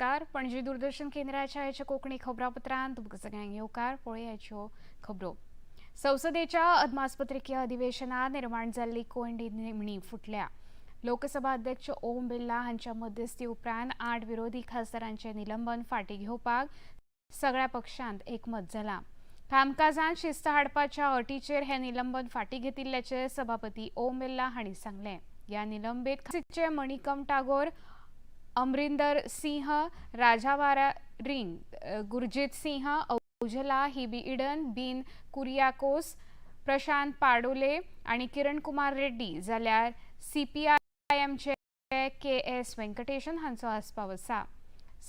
नमस्कार. पणजी दूरदर्शन केंद्राच्या आयच्या कोंकणी खबरापत्रांत तुमकां सगळ्यांक येवकार. पळयाच्यो खबरो. संसदेच्या अदमासपत्रिकी अधिवेशनात निर्माण जाल्ली कोंयडी निमणी फुटल्या. लोकसभा अध्यक्ष ओम बिर्ला हांच्या मध्यस्थी उपरांत आठ विरोधी खासदारांचे निलंबन फाटीं घेवपाक सगळ्या पक्षांत एकमत जालां. कामकाजांत शिस्त हाडपाच्या अटीचेर हें निलंबन फाटीं घेतिल्ल्याचें सभापती ओम बिर्ला हांणी सांगलें. ह्या निलंबीत मणिकम टागोर, अमरिंदर सिंह राजा वारिंग, गुरजित सिंह औजला, हिबी इडन, डीन कुरियाकोस, प्रशांत पाडोले आनी किरण कुमार रेड्डी, जाल्यार सीपीआयएमचे के एस व्यंकटेशन हांचो आस्पाव आसा.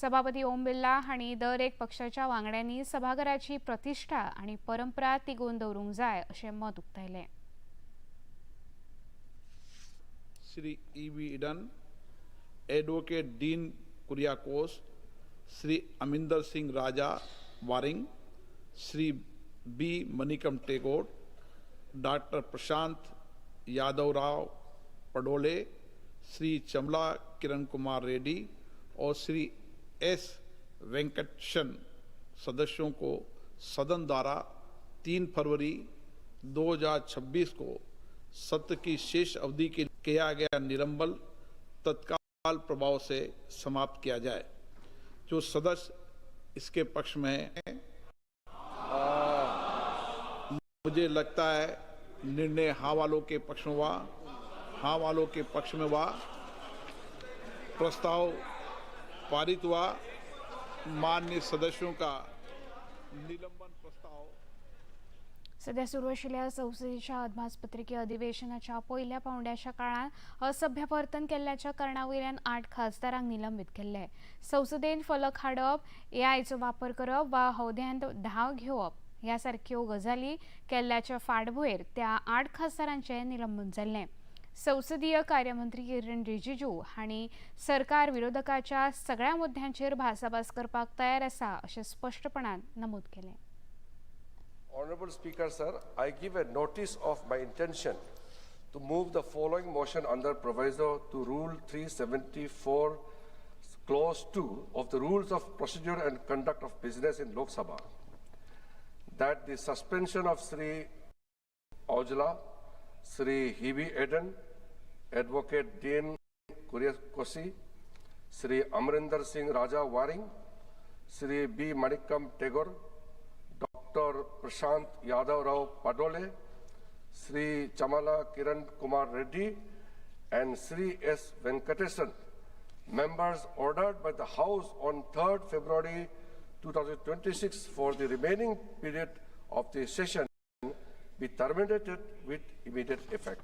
सभापती ओम बिर्ला हांणी दर एक पक्षाच्या वांगड्यांनी सभाघराची प्रतिश्ठा आनी परंपरा तिगोवन दवरूंक जाय अशें मत उक्तायलें. Shri E V Eden, advocate dean Kuriakose, Shri Amarinder Singh Raja Warring, Shri B Manickam Tagore, doctor Prashant Yadavrao Padole, Shri Chamala Kiran Kumar Reddy और श्री एस वेंकटेशन सदस्यों को सदन द्वारा 3 फरवरी 2026 को सत्र की शेष अवधि के किया गया निलंबन तत्काल प्रभाव से समाप्त किया जाए. जो सदस्य इसके पक्ष में हैं, मुझे लगता है निर्णय हाँ वालों के पक्ष में हुआ. हाँ वालों के पक्ष में हुआ. प्रस्ताव पारित हुआ. मान्य सदस्यों का निलंबन प्रस्ताव सध्या सुरू आशिल्ल्या संसदेच्या अदमासपत्रिकी अधिवेशनाच्या पयल्या पावंड्याच्या काळांत असभ्य वर्तन केल्ल्याच्या कारणा वयल्यान आठ खासदारांक निलंबीत केल्ले. संसदेन फलक हाडप, एआयचो वापर करप वा हौद्यांत धांव घेवप ह्या सारक्यो गजाली केल्ल्याच्या फाटभुंयेर त्या आठ खासदारांचें निलंबन जाल्लें. संसदीय कार्यमंत्री किरण रिजिजू हांणी सरकार विरोधकाच्या सगळ्या मुद्द्यांचेर भासाभास करपाक तयार आसा अशें स्पश्टपणान नमूद केलें. Honorable Speaker, sir, I give a notice of my intention to move the following motion under proviso to Rule 374, Clause 2 of the Rules of Procedure and Conduct of Business in Lok Sabha, that the suspension of Sri Aujla, Sri Hibi Eden, Advocate Dean Kuriakose, Sri Amarinder Singh Raja Warring, Sri B. Manickam Tagore, Dr. Prashant Yadav Rao Padole, Sri Chamala Kiran Kumar Reddy, and Sri S. Venkatesan, members ordered by the House on 3rd February 2026 for the remaining period of the session, be terminated with immediate effect.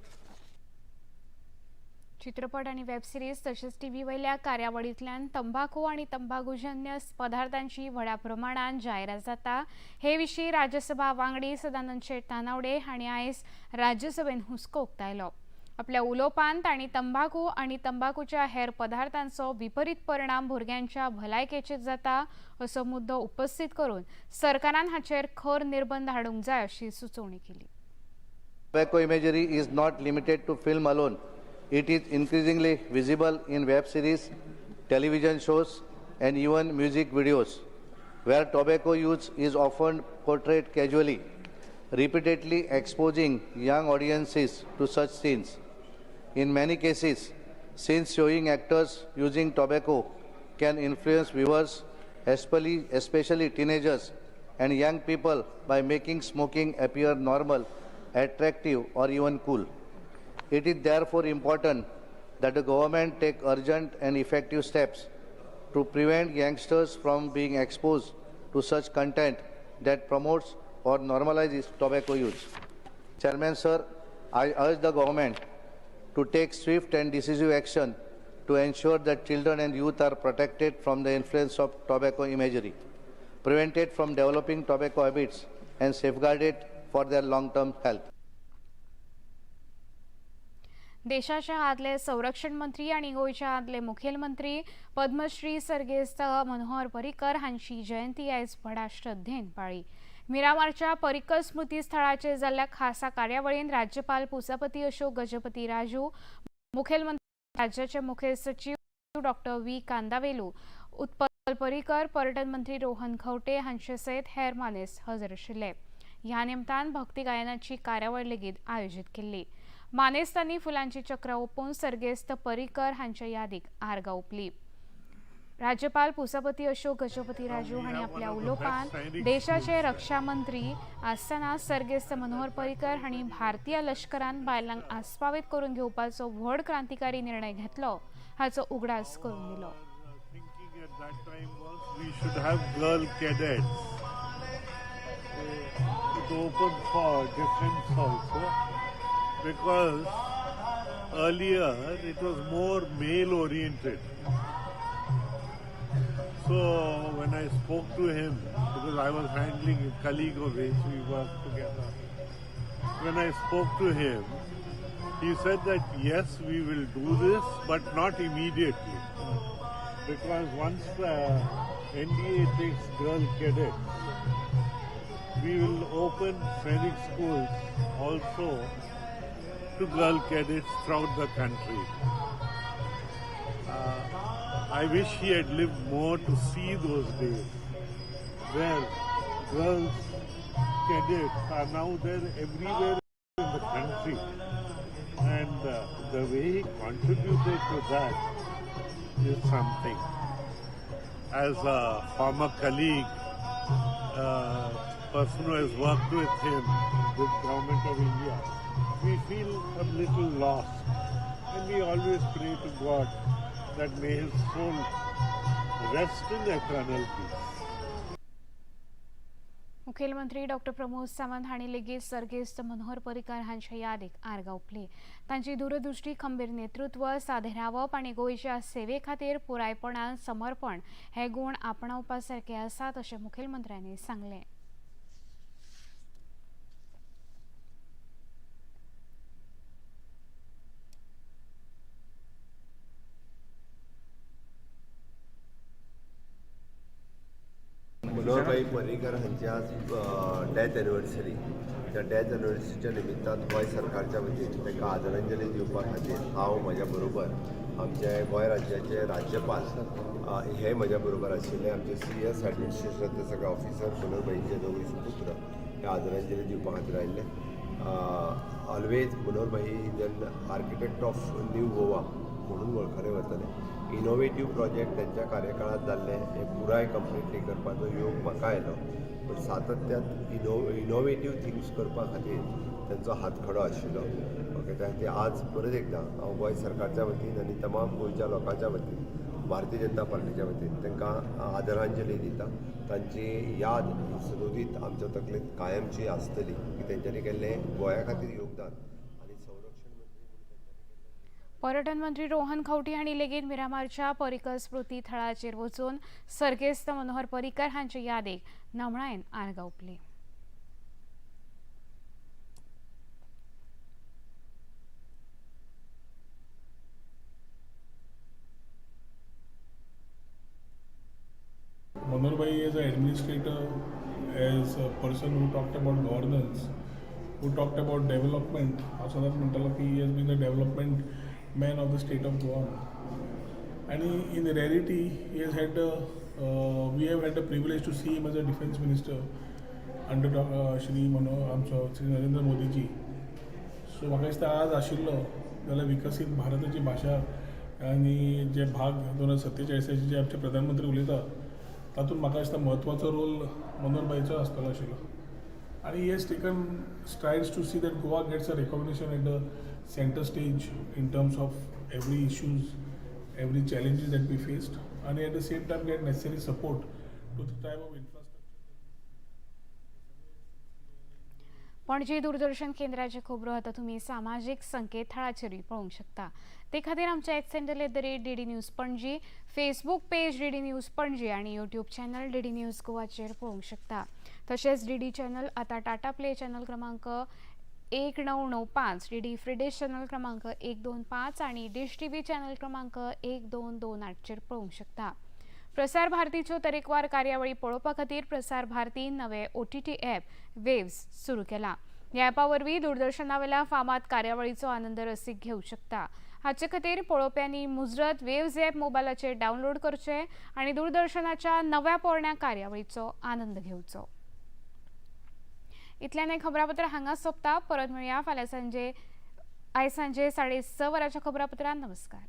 चित्रपट आणि web series तशेंच TV वयल्या कार्यावळींतल्यान तंबाखू आनी तंबाखूजन्य पदार्थांची व्हडा प्रमाणान जायरात जाता. हे विशीं राज्यसभा वांगडी सदानंद शेट तानावडे हांणी आयज राज्यसभेन हुस्को उक्तायलो. आपल्या उलोवपांत तांणी तंबाखू आनी तंबाखूच्या हेर पदार्थांचो विपरीत परिणाम भुरग्यांच्या भलायकेचेर जाता असो मुद्दो उपस्थीत करून सरकारान हाचेर खर निर्बंध हाडूंक जाय अशी सुचोवणी केली. Tobacco imagery is not limited to film alone. It is increasingly visible in web series, television shows, and even music videos, where tobacco use is often portrayed casually, repeatedly exposing young audiences to such scenes. In many cases, scenes showing actors using tobacco can influence viewers, especially teenagers and young people, by making smoking appear normal, attractive, or even cool. It is therefore important that the government take urgent and effective steps to prevent youngsters from being exposed to such content that promotes or normalizes tobacco use. Chairman sir, I urge the government to take swift and decisive action to ensure that children and youth are protected from the influence of tobacco imagery, prevented from developing tobacco habits, and safeguarded for their long-term health. देशाच्या आदले संरक्षण मंत्री आनी गोंयच्या आदले मुखेलमंत्री पद्मश्री सर्गेस्त मनोहर पर्रीकर हांची जयंती आयज व्हडा श्रद्धेन पाळ्ळी. मिरामारच्या पर्रीकर स्मृती स्थळाचेर जाल्ल्या खासा कार्यावळीन राज्यपाल पुसापती अशोक गजपती राजू, मुखेलमंत्री, राज्याचे मुखेल सचीव डॉक्टर व्ही कांदावेलू, उत्पल पर्रीकर, पर्यटन मंत्री रोहन खंवटे हांचे सयत हेर मानेस्त हजर आशिल्ले. ह्या निमतान भक्ती गायनाची कार्यावळ लेगीत आयोजीत केल्ली. मानेस्तांनी फुलांची चक्रां ओंपून सर्गेस्त पर्रीकर हांच्या यादीक आर्गां ओंपली. राज्यपाल पुसपती अशोक गजपती राजू हांणी आपल्या उलोवपान देशाचे रक्षा मंत्री आसतना सर्गेस्त मनोहर पर्रीकर हांणी भारतीय लष्करान बायलांक आस्पावीत करून घेवपाचो व्हड क्रांतिकारी निर्णय घेतलो हाचो उगडास करून दिलो. Thinking at that time was we should have girl cadets. It opened for defense also because earlier it was more male oriented. So when I spoke to him, because I was handling a colleague of his, we worked together. When I spoke to him, he said that yes, we will do this, but not immediately. Because once the NDA takes girl cadets, we will open Sainik schools also to girl cadets throughout the country. I wish he had lived more to see those days where girls cadets are now there everywhere in the country. And the way he contributed to that is something. As a former colleague, person who has worked with him, with Government of India, we feel a little lost. And we always pray to God that may his soul rest in eternal peace. मुखेलमंत्री doctor Pramod Sawant हांणी लेगीत सर्गेस्त मनोहर पर्रीकर हांच्या यादीक आर्गां ओंपली. तांची दूरदृश्टी, खंबीर नेतृत्व, सादें रावप आनी गोंयच्या सेवे खातीर पुरायपणान समर्पण हे गूण आपणावपा सारके आसात अशें मुखेलमंत्र्यांनी सांगलें. मनोहरभाई पर्रीकर हांची आज डेथ एनिवर्सरी. त्या डेथ एनिवर्सरीच्या निमित्तान गोंय सरकारच्या वतीन तांकां आदरांजली दिवपा खातीर हांव, म्हज्या बरोबर आमचे गोंय राज्याचे राज्यपाल हे म्हज्या बरोबर आशिल्ले, आमचे सीएस, एडमिनिस्ट्रेशनाचे सगळे ऑफिसर, मनोहरभाईचे दोगूय सुपुत्र हे आदरांजली दिवपा खातीर आयिल्ले. Always Manoharbhai is an architect of new Goa म्हणून वळखले वतले. इनोवेटीव प्रोजेक्ट त्यांच्या कार्यकाळात जाल्ले हे पुराय कंप्लिटली करपाचो योग म्हाका आयलो, पूण सातत्यान इनोवेटीव थिंग्स करपा खातीर तेंचो हातखडो आशिल्लो. ओके, त्या खातीर आज परत एकदां हांव गोंय सरकारच्या वतीन आनी तमाम गोंयच्या लोकांच्या वतीन, भारतीय जनता पार्टीच्या वतीन तांकां आदरांजली दिता. तांची याद ही सदोदीत आमच्या तकलेंत कायमची आसतली की तेंच्यांनी केल्लें गोंया खातीर योगदान आनी संरक्षण मंत्री म्हणून तेंच्यांनी केल्लें. पर्यटन मंत्री रोहन खंवटे हांणी लेगीत मिरामारच्या पर्रीकर स्मृती थळाचेर वचून सर्गेस्त मनोहर पर्रीकर हांचे यादीक नमळायेन आर्गां ओंपली. Manohar Bhai as an administrator, as a person who talked about governance, who talked about development, हांव सदांच म्हणटालो की he has been the development man of the state of Goa. आनी in reality he has had we have had the privilege to see him as a defence minister under Shri मनो आमचो श्री नरेंद्र मोदीजी. So म्हाका दिसता आज आशिल्लो जाल्यार विकसीत भारताची भाशा आनी जे भाग 2047चे जे आमचे प्रधानमंत्री उलयता, तातूंत म्हाका दिसता म्हत्वाचो रोल मनोहर भाईचो आसतलो आशिल्लो. आनी he has taken strides to see that Goa gets a recognition at the center stage in terms of every issues, every challenges that we faced, आनी at the same time get necessary support to the type of infrastructure. Panaji Doordarshan केंद्राचे खबरो आतां तुमी सामाजीक संकेतथळाचेरूय पळोवंक शकता. ते खातीर आमच्या X handle @DDNews Panaji, Facebook page DD News Panaji आनी यूट्यूब चॅनल डीडी न्यूज गोवाचेर पळोवंक शकता. तशेंच डीडी चॅनल आतां टाटा प्ले चॅनल क्रमांक 1995, डीडी फ्रीडिश चॅनल क्रमांक 125 आनी डिश टीव्ही चॅनल क्रमांक 1228चेर पळोवंक शकता. प्रसार भारतीच्यो तरेकवार कार्यावळी पळोवपा खातीर प्रसार भारतीन नवे ओटीटी ॲप वेव्स सुरू केला. ह्या ॲपा वरवीं दूरदर्शनावेल्या फामाद कार्यावळीचो आनंद रसीक घेवंक शकता. हाचे खातीर पळोवप्यांनी मुजरत वेव्ज ॲप मोबायलाचेर डावनलोड करचें आनी दूरदर्शनाच्या नव्या पोरण्या कार्यावळीचो आनंद घेवचो. इतल्यान हें खबरापत्र हांगा सोंपता. परत मेळया फाल्यां सांजे, आयज सांजे 6:30 वरांच्या खबरापत्रांत. नमस्कार.